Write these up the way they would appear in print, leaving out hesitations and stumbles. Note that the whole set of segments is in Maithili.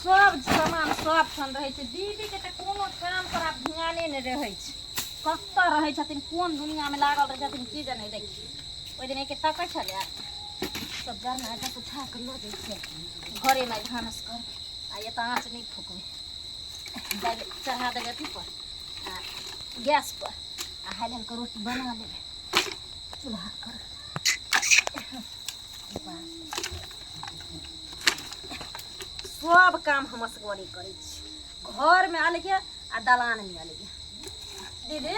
सब सामान सब ठाम रहै छै। दीदीके तऽ कोनो काम पर आब ध्याने नहि रहै छै, कतऽ रहै छथिन, कोन दुनियामे लागल रहै छथिन की जाने। देखियौ ओहि दिन एके तकै छलै, सब जरना एतऽ उठा कऽ लऽ जाइ छै घरेमे। आइ भानस करबै आ एतऽ आँच नहि फूकबै, दालि चढ़ा देबै अथी पर आ गैस पर आ हालि हालि कऽ रोटी बना लेबै चूल्हा पर। सब काम हम असगरे करै छी, घरमे अलगे आ दलानमे अलगे। दीदी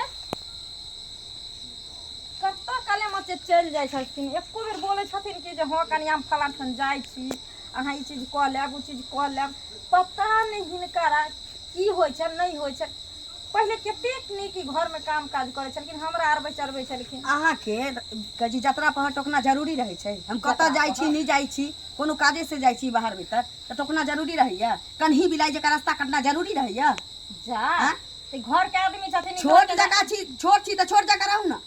कतऽ काले मचे चलि जाइ छथिन, एको बेर बोलै छथिन कि जे हँ कनिया हम फलाँ ठाम जाइ छी, अहाँ ई चीज कऽ लेब, ओ चीज कऽ लेब। पता नहि हिनकर की होइ छनि, नहि होइ छनि। पहिले कतेक नीक ई घरमे काम काज करै छलखिन, हमरा अरबै चरबै छलखिन। अहाँके कहै छी जतरा पहर टोकना जरूरी रहै छै। हम कतऽ जाइ छी, नहि जाइ छी, कोनो काजे से जाइ छी बाहर भीतर तऽ टोकना जरूरी रहैया? कन्ही बिलाइ जकाँ रास्ता कटना जरूरी रहैया? जा तऽ घरके आदमी छथिन ई छोट घरके जकाँ छी, छोट छी तऽ छोट जकाँ रहू ने।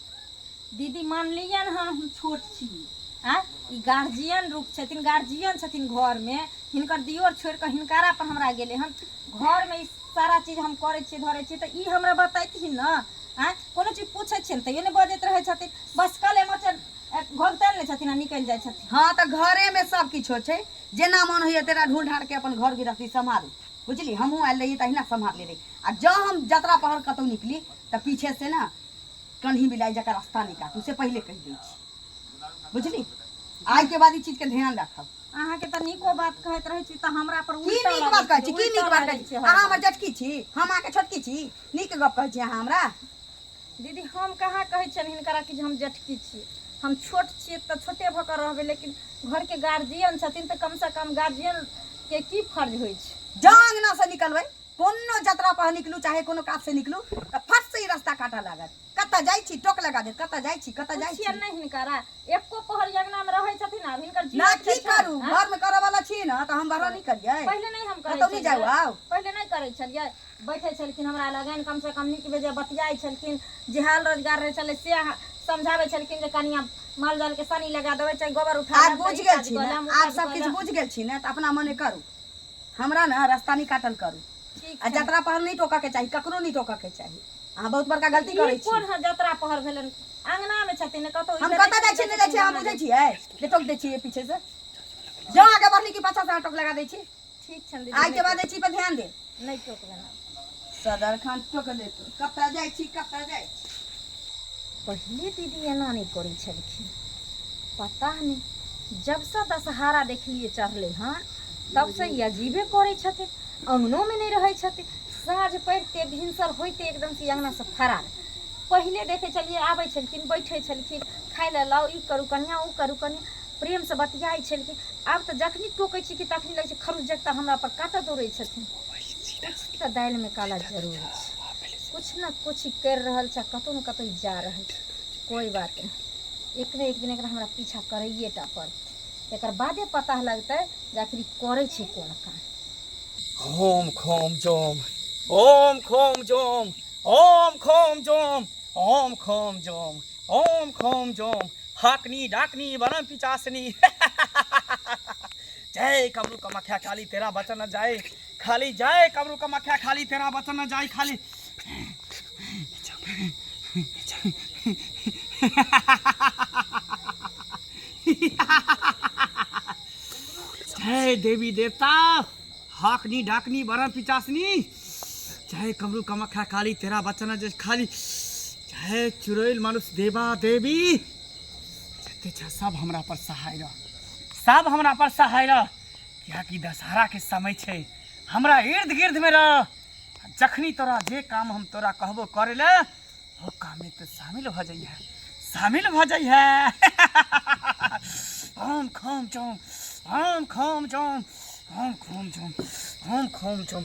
दीदी मानलियनि हन हम छोट छी, आँय ई गार्जियन रूप छथिन, गार्जियन छथिन घरमे। हिनकर दियोर छोड़ि कऽ हिनकारा पर हमरा गेलै हन। घरमे ई सारा चीज हम करै छियै धरै छियै तऽ ई हमरा बतैथिन ने। आँय कोनो चीज पूछै छियनि तैयो नहि बजैत रहै छथिन, बस कले मचल घोघतै नहि छथिन आ निकलि जाइ छथिन। हँ तऽ घरेमे सब किछु होइ छै, जेना मन होइए तेना ढूँढ ढाँढ के अपन घर गृहस्थी सम्हारू, बुझली? हमहूँ आयल रहियै तऽ अहिना सम्हारले रही। आ जँ हम जतरा पहर कतहु निकली तऽ पीछे से ने कन्ही बिलाइ जकाँ रास्ता नहि काटू, से पहिले कहि दै छी, बुझली? आइके बाद ई चीजके ध्यान राखब। अहाँके तऽ नीको बात कहैत रहै छी तऽ हमरा पर की उल्टा नीक लागै बात कहै छी? की उल्टा नीक बात लागै कहै छी छै अहाँ? हमर जेठकी छी, हम अहाँके छोटकी छी। नीक गप कहै छी अहाँ हमरा? दीदी हम कहाँ कहै छियनि हिनकरा कि जे हम जेठकी छी। हम छोट छियै तऽ छोटे भऽ कऽ रहबै, लेकिन घरके गार्जियन छथिन तऽ कमसँ कम गार्जियनके की फर्ज होइ छै? जँ अङ्गनासँ निकलबै, कोनो जतरा पर निकलू चाहे कोनो काज से निकलू, तऽ फट से ई रास्ता काटऽ लागत। कतऽ जाइ छी? टोक लगा देत, कतऽ जाइ छी, कतऽ जाइ छी। पुछियनि नहि हिनकरा, एको पहर अंगना में रहै छथिन आब हिनकर ना जीवन की छै छनि, करू? आँय? घर में करऽ वाला छी ना तऽ हम बड़ा नहीं करियै। पहिले नहीं हम करै कतौ नहीं जाउ छलियै। आउ। पहिले नहीं करै छलियै, बैठै छलखिन हमरा लगन, कम से कम नीक बेजाय बतियाइ छलखिन, जे हाल रोजगार रहै छलै से समझाबै छलखिन जे कनिया माल जाल के सानी लगा देबै चाहे गोबर उठा आब लेब, बुझि चाहे ई गेल काज छी कऽ ने? लेब, ओ आब काज सब कऽ किछु लेब। बुझि गेल छी ने तऽ अपना मने करू, हमरा ने रास्ता नहीं काटल करू। ठीक आ छै। जतरा पहर नहीं टोकऽ के चाही, ककरो नहीं टोकऽ के चाही। अहाँ बहुत बड़का गलती ई करै छी। कोन है जतरा पहर भेलनि? अंगना में छथिन ने कतौ हम इधर कतऽ जाइ छी, नहि जाइ छी, अहाँ बुझै छियै जे टोक दै छियै पीछे से? जँ आगे बढ़ली कि पाछा से अहाँ टोक लगा दै छी। ठीक छनि दीदी। आइ के बाद एहि चीज पर ध्यान दे। नहि टोकबनि आब। सदर खान टोक लेत, कतऽ जाइ छी, कतऽ जाइ छी। पहिले दीदी एना नहि करै छलखिन, पता नहि जबसँ दशहरा देखलियै चढ़लै हन तबसँ ई अजीबे करै छथिन। अङ्गनोमे नहि रहै छथिन, साँझ पड़िते भिनसर होइते एकदमसँ ई अङ्गनासँ फरार। पहिले देखै छलियै आबै छलखिन, बैठै छलखिन, खाय लए लाउ, ई करू कनिआँ, ओ करू कनिआँ, प्रेमसँ बतियाइ छलखिन। आब तऽ जखनी टोकै छी कि तखनी लगै छै खरूच जगता हमरा पर काटऽ दौड़ै छथिन। किछु तऽ दालिमे काला जरूर छै, किछु ने किछु करि रहल छै, कतहु ने कतहु जा रहल छै। कोइ बात नहि, एक ने एक दिन एकरा हमरा पीछा करैए टा पड़तै, एकर बादे पता लगतै जे आखिर ई करै छै कोन काम। ओम खोम जोम, ओम खोम जोम, ओम खोम जोम, ओम खोम जोम, ओम खोम जोम, हाकनी डाकनी वरम पिचासनी, जय कमरू कमाख्या खाली तेरा बचन न जाए खाली, जय कमरू कमाख्या खाली तेरा बचन न जाए खाली। जय देवी देवता, हाकनी डाकनी वरम पिचासनी, जय कमरू कमाख्या काली तेरा बचन न जाए खाली, जय चुड़ैल मनुष्य देवा देवी जते छ सब हमरा पर सहाय रह, सब हमरा पर सहाय रह, कियाकि दशहरा के समय छै, हमरा इर्द गिर्द में रह। जखनी तोरा जे काम हम तोरा कहबो करे ले, ओ काम में तो शामिल भ जाइए, शामिल भ जाइए। हम खाम जाऊं, हम खाम जाऊं, हम खाम जाऊं, हम खाम जाऊं,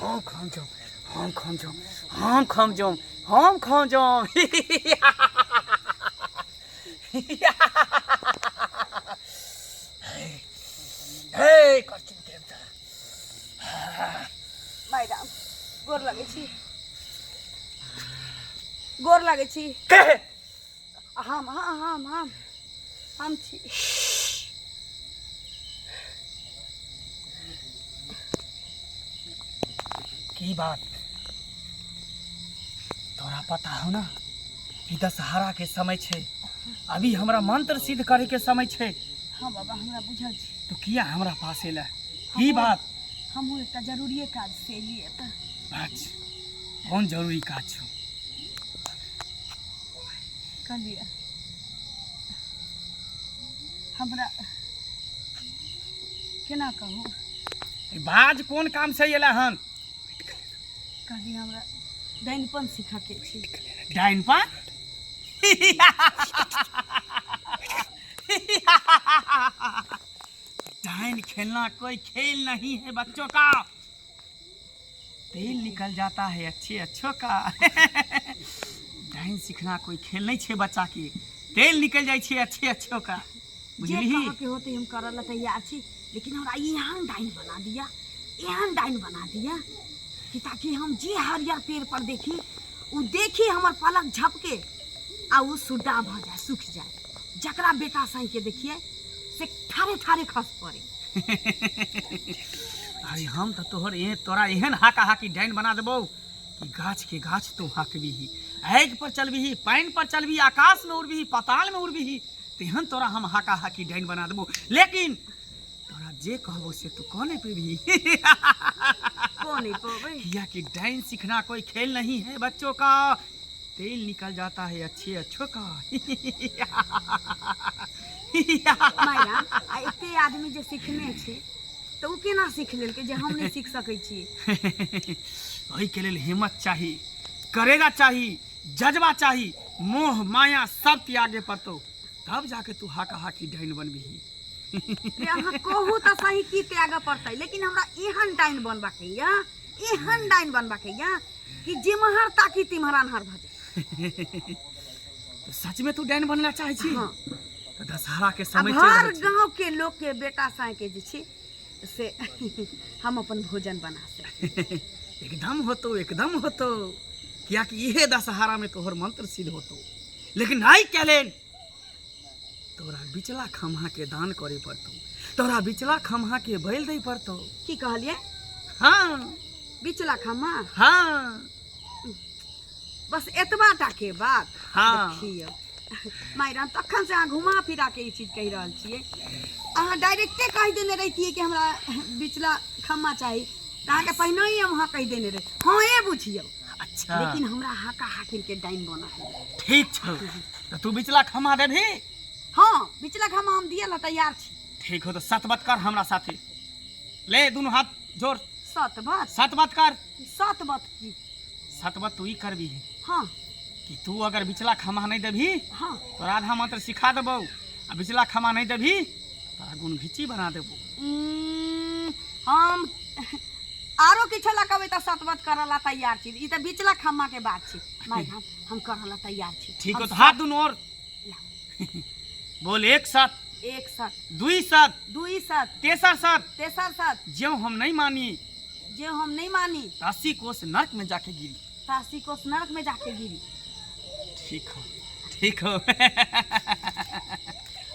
हम खाम जाऊं, हम खाम जाऊं, हम खाम जाऊं, हम खाम जाऊं। हे करचुन देवता। माय राम, गोर लगै छी, गोर लगै छी। के? हम हम हम हम छी। की बात तोरा पता हो ना कि दशहरा के समय छै, अभी हमरा मंत्र सिद्ध करे के समय छै। हाँ बाबा, हमरा बुझल छै। तू किया हमरा पास एला, की बात? हमहूँ एकटा जरूरिए काज से एलियै एतऽ। बात कोन जरूरी काज छौ? कहलियै हमरा केना कहू। बाज, कोन काम से एला हन? कहली हमरा डाइनपन सीखऽके छै। डाइनपन? डाइन खेलना कोई खेल नहीं है बच्चों का, तेल निकल जाता है अच्छे अच्छों का। डाइन सीखना कोई खेल नहीं छे बच्चा के, तेल निकल जाइ छै अच्छे अच्छों का। जे बुझलिही? कहऽके होतै हम करऽ लए तैयार छी, लेकिन हमरा एहन डाइन बना दिअ, एहन डाइन बना दिअ कि ताकि हम जे हरियर पेड़ पर देखी ओ देखी हमर पलक झपके आ ओ सुड्डा भऽ जाय, सूखि जाय। जकरा बेटा साँइके देखियै से ठारे ठारे खस पड़े। अरे हम तऽ तोहर ए तोरा एहन हाका हाकी डाइन बना देबौ कि गाछ के गाछ तू हाकबिही, आगि पर चलबिही, पानि पर चलबिही, आकाश में उड़बिही, पाताल में उड़बिही, तेहन तोरा हम हाका हाकी डाइन बना देबौ। लेकिन तोरा जे कहबो से तू कह नहीं पेबही। कऽ नहि पबै? किया कि डाइन सीखना कोई खेल नहीं है बच्चों का, तेल निकल जाता है अच्छे अच्छों का। मायरा, आ एते आदमी जे सीखने छै तऽ ओ केना सीख लेलकै जे हम नहि सीख सकै छियै? ओहिके लेल हिम्मत चाही, करेजा चाही, जज्बा चाही, मोह माया सब त्यागे पड़तौ, तब जाके तू हाका हाकी डाइन बनबिही। रे अहाँ कहू तऽ सही की त्यागऽ पड़तै, लेकिन हमरा एहन डाइन बनबाके यऽ, एहन डाइन बनबाके यऽ कि जेम्हर ताकी तिम्हर अन्हार भऽ जाय। तो सच में तू डाइन बनला चाहे छी? हाँ। तऽ दशहरा के आ समय चलि भर रहल छै। गाँव के लोक के बेटा साँय के जे छै से हम अपन भोजन बना सकी। एकदम होतो, एकदम होतो, कियाकि इहे दशहरा में तोहर मंत्र सिद्ध होतो। लेकिन नहीं कहलेन तोरा बिचला खम्हा के दान करे पड़तो, तोरा बिचला खम्हा के बैल दे पड़तो। की कहलियै? हाँ। बिचला खम्हा? हाँ। बस एतबा टा के बात? हाँ। देखियौ मायराम, तखन से अहाँ घुमा फिरा के ई चीज कहि रहल छियै। अहाँ डायरेक्टे कहि देने रहितियै कि हमरा बिचला खम्मा चाही, तऽ अहाँके पहिने ही हम हाँ कहि देने रही। हाँ ए बुझियौ। अच्छा। लेकिन हमरा हाका हाकिम के डाइन बना है। ठीक छौ, तऽ तू बिचला खम्हा देबही? हाँ, बिचला खम्मा हम दिए ला तैयार छी। ठीक हो, तऽ सतबत कर हमरा साथे। ले दुनू हाथ जोड़। सतबत? सतबत कर। सतबत की? सतबत तू ई करबी हाँ कि तू अगर बिचला खम्हा नहीं देबही हाँ तोरा आधा मंत्र सिखा देबौ, आ बिचला खम्हा नहीं देबही तोरा गुण घिची बना देबौ। हम आरो किछो ला कहबै तऽ सतबत करऽ ला तैयार छी, ई तऽ बिचला खम्मा के बात छै। माय, हम करऽ ला तैयार छी। ठीक हो, हम तो हाथ दुनू और लाउ। बोल, एक साथ, एक सत, दुई साथ, दुई सत, तेसर साथ, तेसर सत, ज्यों हम नहीं मानी, जे हम नहीं मानी, तो 80 कोस नरक में जाके गिरी, तऽ 80 कोस नरक में जाके गिरी। ठीक हो, ठीक हो,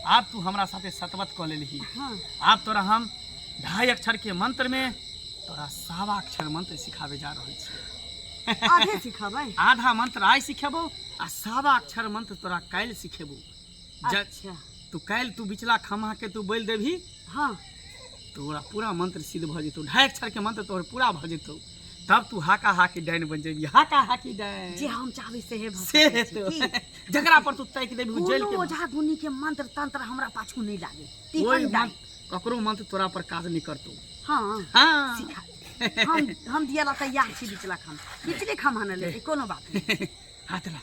आब तू हमरा साथे सतवत कऽ लेलही। हाँ। आब तोरा हम 2.5 अक्षर के मंत्र में तोरा 1.25 अक्षर मंत्र सिखाबे जा रहल छी। आधे सिखबै? आधा मंत्र आइ सिखेबो आ 1.25 अक्षर मंत्र तोरा काल्हि सिखेबो। अच्छा। तू काल्हि तू बिचला खम्हा के तू बोलि देबही हाँ तोरा पूरा मंत्र सिद्ध भऽ जेतौ, 2.5 अक्षर के मंत्र तोहर पूरा भऽ जेतौ, तब तू हाका हाकी डाइन बनि जेबही, हाका हाकी डाइन। जे हम चाहबै सेहे भऽ से सकै छै, हेतौ। की? जकरा पर तू ताकि देबही ओ जलि कोनो के ओझा गुनी के मंत्र तंत्र हमरा पाछू नहि लागे। कोइ तेहन डाइन। मंत्र, ककरो मंत्र तोरा पर काज नहि करतौ। हाँ। हाँ। सिखा, हम दिया ला तैयार छी। बिचला खम, बिचले खम ने लेबै, कोनो बात नहि। हाथ ला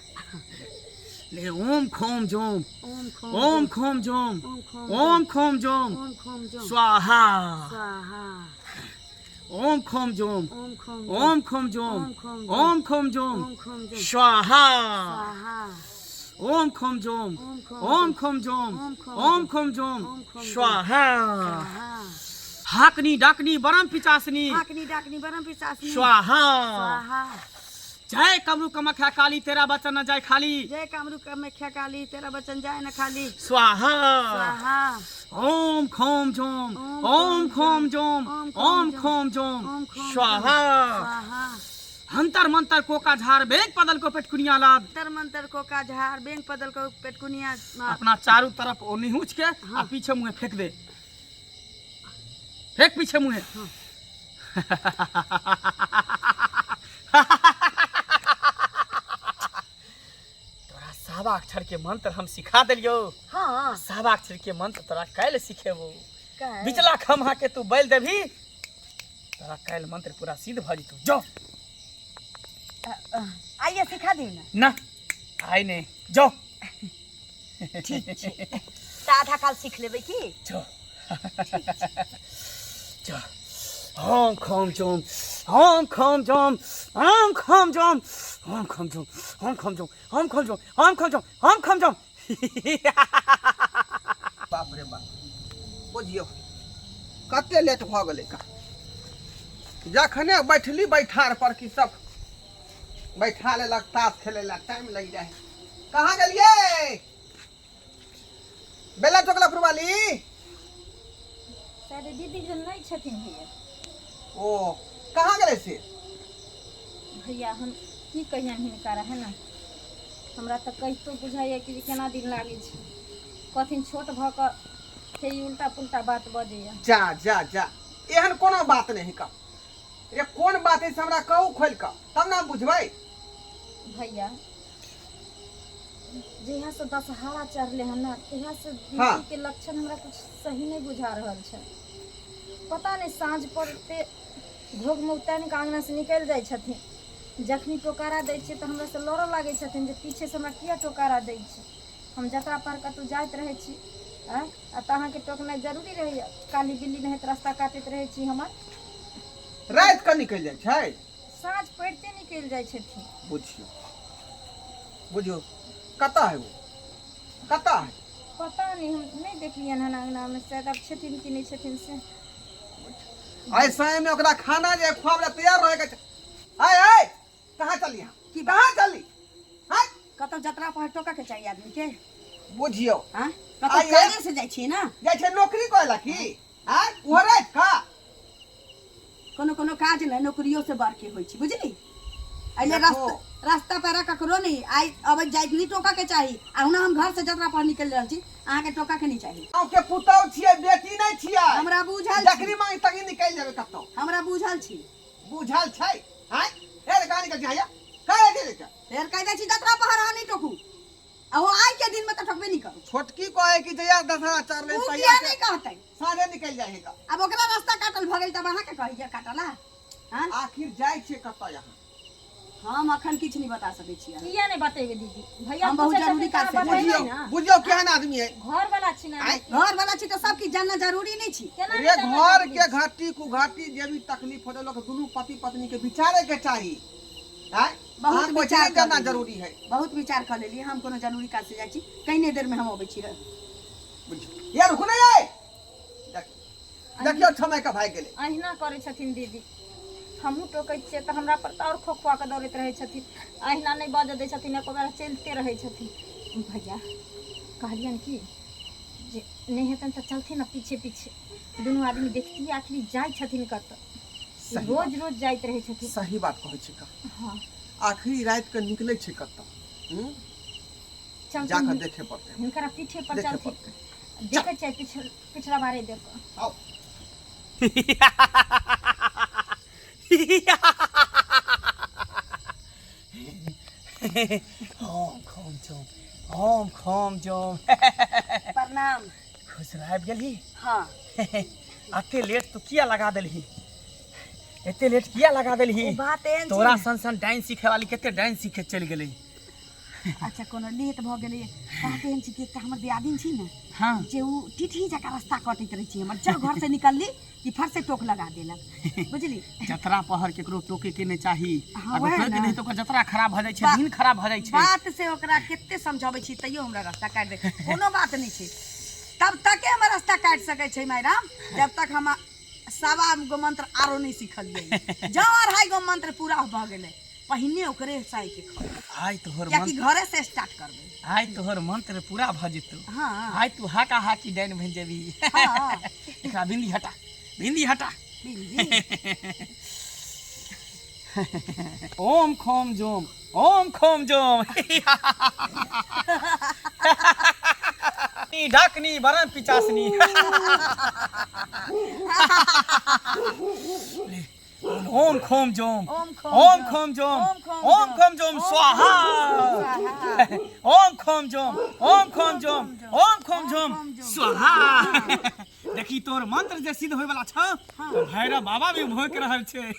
ले। ओम खोम जोम, ओम खोम, ओम खोम जोम, ओम खोम, ओम खोम जोम, ओम खोम जोम, स्वाहा, स्वाहा। ओम खोम जोम, ओम खोम, ओम खोम जोम, ओम खोम, ओम खोम जोम, ओम खोम जोम, स्वाहा, स्वाहा। ओम खोम जोम, ओम खोम, ओम खोम जोम, ओम खोम, ओम खोम जोम, ओम खोम, स्वाहा, स्वाहा। हाकनी डाकनी बरम पिचासनी, हाकनी डाकनी बरम पिचासनी, स्वाहा, स्वाहा। जय कमरू कमख्या काली तेरा बचन न जाय खाली। जय कामरू कामाख्या काली तेरा बचन जाए न खाली। स्वाहा। स्वाहा। ओम खोम जोम, ओम ओम खोम खोम जोम, ओम ओम खोम खोम जोम, ओम खोम जोम, स्वाहा। स्वाहा। हंतर मंतर कोका झार बेग पदल को पेटकुनिया लाद। अंतर मंतर कोका झार बेंग पदल को पेटकुनिया मार। अपना चारों तरफ ओ निहुच के आ पीछे मुँहे फेंक दे, फेंक पीछे मुँहे। तोरा सावा अक्षर के मंत्र हम सिखा देलियो। हाँ। सावा अक्षर के मंत्र तोरा काल्हि सिखेबो। काल्हि? बिचला खम्हा के तू बैल देबही, तोरा काल्हि मंत्र पूरा सिद्ध भऽ जेतौ। जो। आइए सिखा दियौ ने। ना आइ नहीं, जो। ठीक छै, तऽ आधा काल सीख लेबै की? जो जो। ओम खोम जोम, ओम खोम जोम, ओम खोम जोम, ओम खोम जोम, ओम खोम जोम, ओम खोम जोम, ओम खोम जोम, ओम खोम जोम। बाप रे बाप, बुझियौ कते लेट भऽ गेलै का। जखने बैठली बैठार पर कि सब बैठा लेलक ताश खेलै लए, टाइम लागि जाइ है। कहाँ गेलियै बेला चौकला पुरवाली? शायद दीदी जन नहि छथिन भैया। ओ कहाँ गेलै से? भैया हम की कहियनि हिनका रहे ने, हमरा तऽ कहितो बुझाइए कि जे केना दिन लागै छै। कथिन छोट भऽ कऽ फेर ई उल्टा पुल्टा बात बजैए। जा जा जा, एहन कोनो बात नहि का रे। कोन बात है से हमरा कहू खोलि कऽ, तब ने हम बुझबै। भैया जहियासँ दशहरा चढ़लै हन ने तहियासँ हाँ। दीदीके लक्षण हमरा कुछ सही नहि बुझा रहल छै। पता नहि साँझ पड़ते घोघमे उतानि कऽ अङ्गनासँ निकलि जाइ छथिन। जखनी टोकारा दै छियै तऽ हमरासँ लड़ऽ लागै छथिन जे पीछेसँ हमरा किया टोकारा दै छी। हम जतरा पर कतहु जाइत रहै छी आँय, आ तऽ अहाँके टोकनाइ जरूरी रहैए। काली बिल्ली नहित रास्ता काटैत रहै छी हमर। राति कऽ निकलि जाइ छै? साँझ पड़िते निकलि जाइ छथिन। बुझियौ बुझियौ, कतऽ है ओ, कतऽ है? पता नहि, हम नहि देखलियनि हन अङ्गनामे, शायद आब छथिन कि नहि छथिन से। आइ समय में ओकरा खाना जे खुआबै लए तैयार रहै के छै। आय आय, कहाँ चली अहाँ? की कहाँ चली? आय कतौ जतरा पर टोका के चाहिए आदमी के। बुझियौ। हाँ, कतौ आइए। काजे से जाइ छी ना? जाइ छै नौकरी करे ला की? आय उहो राति का? कोनो कोनो काज ने नौकरियो से बढ़ के होइ छै, बुझली? एहिले देखो। रास्ता रास्ता पैरा ककरो नहीं आइ अबैत जाइत नहीं टोका के चाही। आ हुना हम घर से जतरा पर निकलि रहल छी, अहाँके टोका के नहीं चाही। गाँव के पुतहु छियै, बेटी नहि छियै। हमरा बुझल छी। जखनी मांगी तखनी निकलि जेबै कतौ। हमरा बुझल छी। बुझल छै? आँय हे रे, कहाँ निकल छी? हैया कहाँ जाइ छी? फेर कहि दै छी जतरा पहर अहाँ नहीं टोकू, आ ओ आइ के दिन में तऽ टोकबे नहीं करू। छोटकी कहे कि जहिया दशहरा चढ़लै ओ तहिया किया से नहीं कहतै? साँझे निकलि जाइ है का। आब ओकरा रास्ता काटल भऽ गेल तब अहाँके कहैया काटला? हाँ? आखिर जाइ छियै कतऽ यहाँ? हम अखन किछु नहीं बता सकै छी। किया नहीं बतेबे दीदी? भैया हम बहुत पूछै छथिन जरूरी तऽ काज से अहाँ बतेबै बुझियौ ने। बुझियौ केहन आदमी है। घर वाला छी ने। आँय? घर वाला छी तऽ सब किछु जानना जरूरी नहीं छी। केना रे नहि जानना घर जरूरी के छै? घाटी कुघाटी जे भी तकलीफ होते लोग दुनू पति पत्नी के विचारे के चाही। आँय? बहुत अहाँ कोई विचार चीज जानना कर लेलियै। जरूरी है। बहुत विचार कर लेलियै। हम कोनो जरूरी काज से जाइ छी, कनिए देर में हम अबै छी। बुझियौ यार, रुकू नहीं आए। देखियौ समय के भागि गेलै। अहिना करै छथिन दीदी। हमहूँ टोकै छियै तऽ हमरा पर तऽ आओर खोखुआ कऽ दौड़ैत रहै छथिन। अहिना नहि बाजऽ दै छथिन एको बेर, चलिते रहै छथिन। भैया कहलियनि कि जे नहि हेतनि तऽ चलथिन ने पीछे पीछे, दुनू आदमी देखतियै आखिर जाइ छथिन कतऽ। सही रोज बात। रोज जाइत रहै छथिन। सही बात कहै छी का। हाँ। आखिरी राति के निकलै छै कतऽ? चलथिन जाकऽ देखे पड़तै। हिनकरा पीठे पर देखे चलथिन। पड़तै। देखै छियै पिछड़ा बारे देख। आउ। ओम खोम जोम, ओम खोम जोम। प्रणाम। खुश रह। आबि गेलही? हाँ। एते लेट तू किया लगा देलही? एते लेट किया लगा देलही? ओ बात एहन छै तोरा ने। सन सन डांस सीखे वाली कते डांस सीखे चलि गेलै। अच्छा कोनो लेट भऽ गेलै, बात एहन छै कि एकटा हमर दियादिन छी ने हाँ जे उ टिटही जकाँ रास्ता कटैत रहै छै हमर। जब घर से निकलली कि फर से टोक लगा देलक, बुझली? जतरा पहर केकरो टोके के नहि चाही। हाँ, अगर वएह टोकि ने। दही तऽ ओकर जतरा खराब भऽ जाइ छै, दिन खराब भऽ जाइ छै। बात से ओकरा कते समझाबै छी तैयो हमरा रास्ता काटि दे। कोनो बात नहि छै, तब तके हमर रास्ता काटि सकै छै मायराम, जब तक हम सवा गो मंत्र आरो नहि सिखलियै। जँ अढ़ाई गो मंत्र पूरा भऽ गेलै पहिने ओकरे साई के खा आइ तोहर कियाकि मंत्र घरे से स्टार्ट करबै। आइ तोहर मंत्र पूरा भऽ जेतौ। हाँ। आइ तू हाका हाकी डाइन बनि जेबही। हाँ। एकरा बिंदी हटा, बिंदी हटा। बिंदी। ओम खोम जोम, ओम खोम जोम। नी डाकनी बरन पिचासनी। ओम खोम जोम, ओम खोम ओम जोम, खोम जोम, ओम खोम ओम जोम, खोम जोम ओम स्वाहा। स्वाहा। ओम खोम जोम, ओम खोम जोम, ओम खोम जोम ओम खोम जोम। स्वाहा। देखी तोर मंत्र जे सिद्ध होय वाला छौ तो भैरव बाबा भी भोंक रहल छै।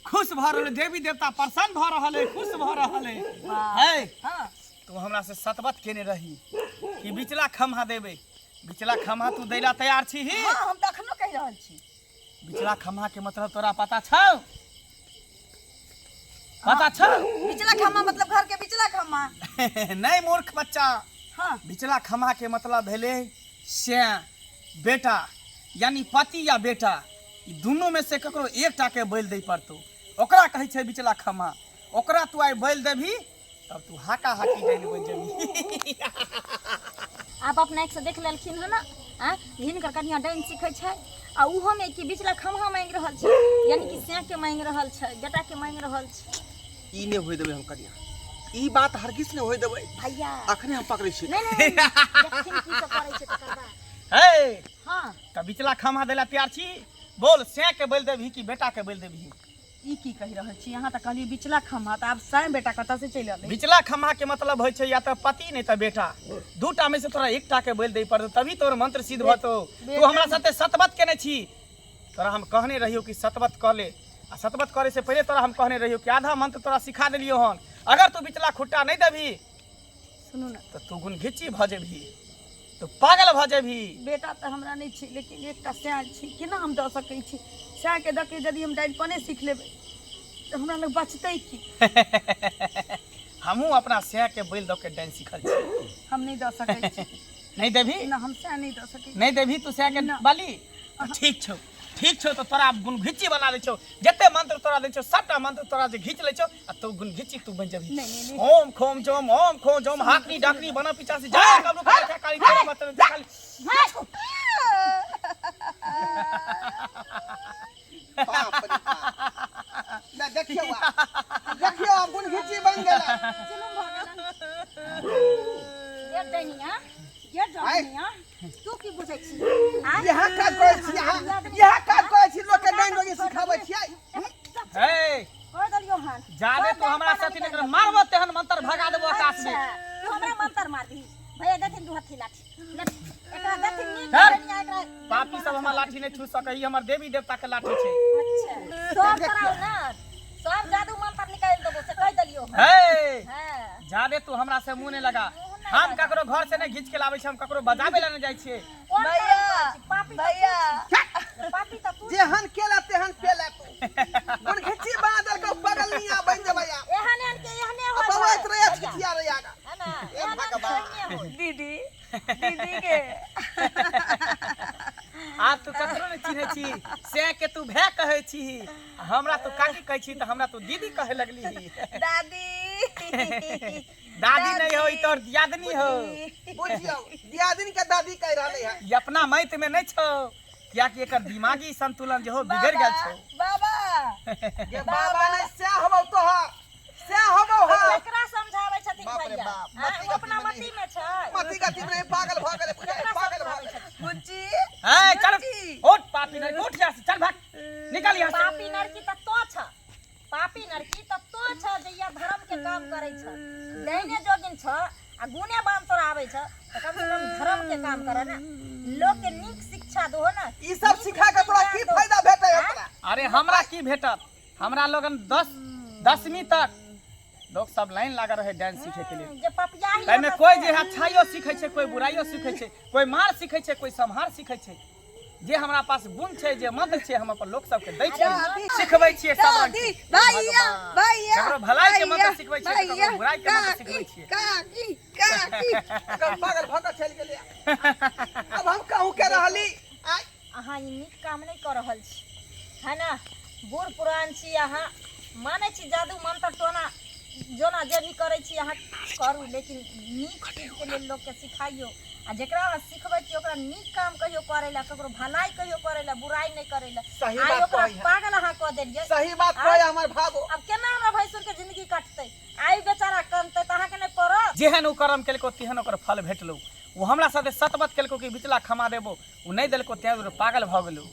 खुश भऽ रहल है, देवी देवता प्रसन्न भऽ रहल है, खुश भऽ रहल है। है हाँ। तू हमरा से सतबत केने रही कि बिचला खम्हा देबै, बिचला खम्हा तू दैला तैयार छी ही? हाँ, हम तऽ अखनो कहि रहल छी। बिचला खम्हा के मतलब तोरा पता छौ? पता छौ? बिचला खम्हा मतलब घर के बिचला खम्हा। नहीं मूर्ख बच्चा। हाँ। बिचला खम्हा के मतलब भेलै से बेटा, यानी पति या बेटा, ई दुनू में से ककरो एकटा के बैल दै पड़तौ, ओकरा कहै छै बिचला खम्हा। ओकरा तू आइ बैल देबही तब तू हाका हाकी डाइन बनि जेबही। आप अपना एक से देख लेलखिन हन आ हिनकर कनिया डाइन सीखै छै आ उहोमे कि बिचला खम्हा मांगि रहल छै, यानी कि सैं के मांगि रहल छै, बेटा के मांगि रहल छै। ई नहि होय देबै हम कनिया, ई बात हरगिज नहि होय देबै। भैया अखने हम पकड़ै छी। नहीं नहीं, देखथिन की सब करै छै तकर बाद। हे हाँ। तऽ बिचला खम्हा दैला तैयार छी? बोल, सैं के बैल देबही कि बेटा के बैल देबही? ई की कहि रहल छी अहाँ? तऽ कहलियै बिचला खम्हा, तऽ आब साँय बेटा कतऽ से चलि अलै? बिचला खम्हा के मतलब होइ छै या तऽ पति नहि तऽ बेटा, दूटा में से तोरा एकटा के बैल दै पड़तौ तभी तोर मंत्र सिद्ध भतौ। तू हमरा साथे सतबत केने छी, तोरा हम कहने रहियौ कि सतबत कऽ ले, आ सतबत करे से पहिले तोरा हम कहने रहियौ कि आधा मंत्र तोरा सिखा देलियौ हन, अगर तू बिचला खुट्टा नहि देबही सुनू ने तऽ तू गुण घिच्ची भऽ जेबही, तू पागल भऽ जेबही। बेटा तऽ हमरा नहि छै, लेकिन एकटा सैं छै, केना हम दऽ सकै छी? सैंके दऽ के यदि हम डाइनपने सीख लेबै तऽ हमरा लग बचतै की? हमहूँ अपना सैं के बैल दऽ के डाइन सीखल छी। हम नहि दऽ सकै छी। नहीं देबही? ना, हम सैं नहि दऽ सकै छी। नहीं देबही तू सैं के ना। बाली? ठीक छौ, ठीक छौ, तऽ तोरा गुण घिच्ची बना दै छौ, जते मंत्र तोरा दै छौ सबटा मंत्र तोरा जे घीच लै छौ आ तू गुण घिच्ची तू बनि जेबही। नहीं, नहीं, नहीं। ओम खोम जोम, ओम खोम जोम, हाकनी डाकनी बना पिचासी जा कबरू खा काली तेरा मतलब काली। बाप रे बाप। ले देखियौ आब, देखियौ आब गुण घिच्ची बनि गेलै। जुलुम भऽ गेलन। ये डैनिया, ये डैनिया, तू की बुझै छी? आँय? इएह काज करै छी अहाँ, इएह काज करै छी, लोकके डाइन रोगी सिखाबै छियै। हे कह देलियौ हन। जाबे तू हमरा साथी नहि कर मारबो तेहन मंत्र भगा देबो आकाश में। अच्छा, तू हमरा मंत्र मार दही। भैया देथिन दू हत्थी लाठी। एकरा देथिन नीक धर। डैनिया, एकरा पापी सब हमर लाठी नहि छू सकै, ई हमर देवी देवता के लाठी छै। अच्छा, सब कराउ ना, सब जादू मंत्र निकालि देबो से कहि देलियौ हन। हे हाँ। जाबे तू हमरा से मुंह नहि लगा, मुँह नहि हम लगा। ककरो घर से नहि घीच के लाबै छी, हम ककरो बजाबै लए नहि जाइ छियै। कोन भैया, करम करै छी? पापी तऽ भैया। तू छी। पापी तऽ तू छी। जेहन केला तेहन पेला तू। गुण घिच्ची बना देलकौ, पगलनिया बनि जेबै आब। एहन एहन के एहने होय बौआइत छै। रहैया, छिछिया रहैया आगाँ। है ना? ए एहन एहन के भगवान। एहने होय। दीदी, दीदी के आब तू ककरो नहि चिन्है छी, से के तू भै कहै छी, हमरा तू काकी कहै छी तऽ हमरा तू दीदी कहै लगली। दादी। दादी नहीं हो, ई तोहर दियादनी हो। बुझियौ, दियादिनी के दादी कहि रहलै हँ। ई अपना मैत में नहीं छौ, कियाकि एकर दिमागी संतुलन जे हो बिगड़ गेल छौ। बाबा गे बाबा नहि, सएह होबौ तोहर, सएह होबौ हम। केकरा समझाबै छथिन बाप रे भैया? बाप, हाँ, मति ओ अपना गति में मति में छै। मति गति में नहीं, पागल भऽ गेलै, बुझाइ, केकरा पागल भऽ समझाबै गेलै। छथिन? बुच्ची, ए चल बुच्ची। उठ पापी नरकी, उठ यहाँ से, चल भाग, निकल यहाँ से। पापी नरकी तऽ तो छ, पापी नरकी तऽ तो छ जहिया धर्म के काम करै छ, दैने जोगिन छ आ गुने बाम तोरा आबै छ, तऽ कम से कम धर्म के काम कर ना, लोक के नीक शिक्षा दो ना। ई सब नीक सिखा के तोरा की ज्ञान दो। फायदा भेटै है आँय? तोरा? अरे हमरा की भेटत, हमरा लोगन 10वीं तक लोग सब लाइन लागल रहे डांस सीखे के लिए। जे पपियाही ताहिमे होतै कोई से। जे अच्छाइयो सीखै छै, कोई बुराइयो सीखै छै, कोई मार सीखै छै, कोई सम्हार सीखै छै। जे हमरा पास गुण छै, जे मंत्र छै, हम अपन लोक सबके दै छियै, दादी, सिखबै छियै सब रंग दादी, के। भैया, भैया, ककरो भलाई के मंत्र भैया, सिखबै छियै, भैया, ककरो बुराई के मंत्र सिखबै छियै। काकी, काकी, एकर पागल भऽ कऽ चलि गेलै। अब हम कहूँ के रहली? आँय? अहाँ ई नीक काम नहि कऽ रहल छी, है ना? बूढ़ पुरान छी अहाँ, मानै छी जादू मंत्र टोना जोना जे भी करै छी अहाँ करू, लेकिन नीक चीजके लेल लोकके सिखाइयो। आ जेकरा अहाँ सिखबै छी ओकरा नीक काम कहियो करै लए, ककरो भलाई कहियो करै लए, बुराइ नहि करै लए। सही आइ बात ओकरा कहै है। पागल अहाँ कऽ देलियै। सही बात कहै हमर भाबो। आब केना हमरा भैंसुरके जिंदगी कटतै? आइ बेचारा कनतै तऽ अहाँके नहि पड़त? जेहन ओ कर्म केलको तेहन ओकर फल भेटलो। ओ हमरा साथे सतबत केलको कि बिचला खमा देबो, ओ नहि देलको, तें दुआरे पागल भऽ गेलो।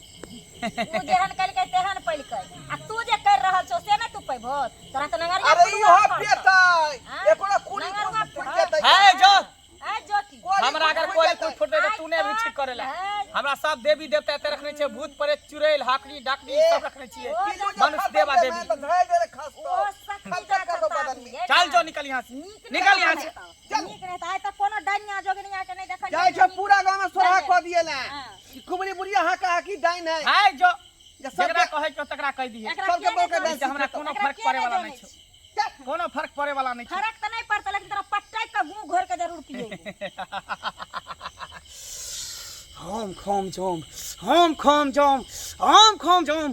ओ जेहन केलकै तेहन पैलकै, आ तू जे कर रहल छौ से नहि तू पैबहो। तोरा तऽ नंगरिया अरे फुलुआ इहो फड़तौ। पेतै। आँय? एकरो कुड़ी नंगरुआ फुटि जेतै। हे जो। आइ जो की कोरी हमरा अगर फुटि कोई जेतै। कोई फुटतै तऽ तू नहि अभी ठीक करै ला। हमरा सब देवी देवता एते रखने छै, भूत प्रेत चुड़ैल हाकड़ी डाकनी सब रखने छियै, किलो जे मनुष्य खसतौ देवा ने देवी। तऽ धए देरे खसतौ। ओ शक्ति खसतै जा कतौ करता बदन में। अभी, चल जो, निकल यहाँ से, नीक नहि निकल यहाँ से। हेतौ। नीक नहि हेतौ। आइ तक कोनो डाइनिया जोगिनिया के नहि देखलियै। जाइ छै पूरा गाँव में सोहा कऽ दिए ला। हाँ। कुबरी बुढ़िया हा कहा कि डाइन है। हाय जो, जे सबके जकरा कहै के तकरा कहि दिहे। एकरा सबके के नहि बोल के जानै डाइन से हमरा सिखेतौ। कोनो एकरा फर्क के पड़े नहि वाला जानै नहि छौ। छै। कोनो फर्क पड़े वाला नहि छौ। फर्क तऽ नहि पड़तै, लेकिन तोरा पटैक के मुँह घोरि के जरूर पिएबो। हम खम जम, हम खम जम, हम खम जम।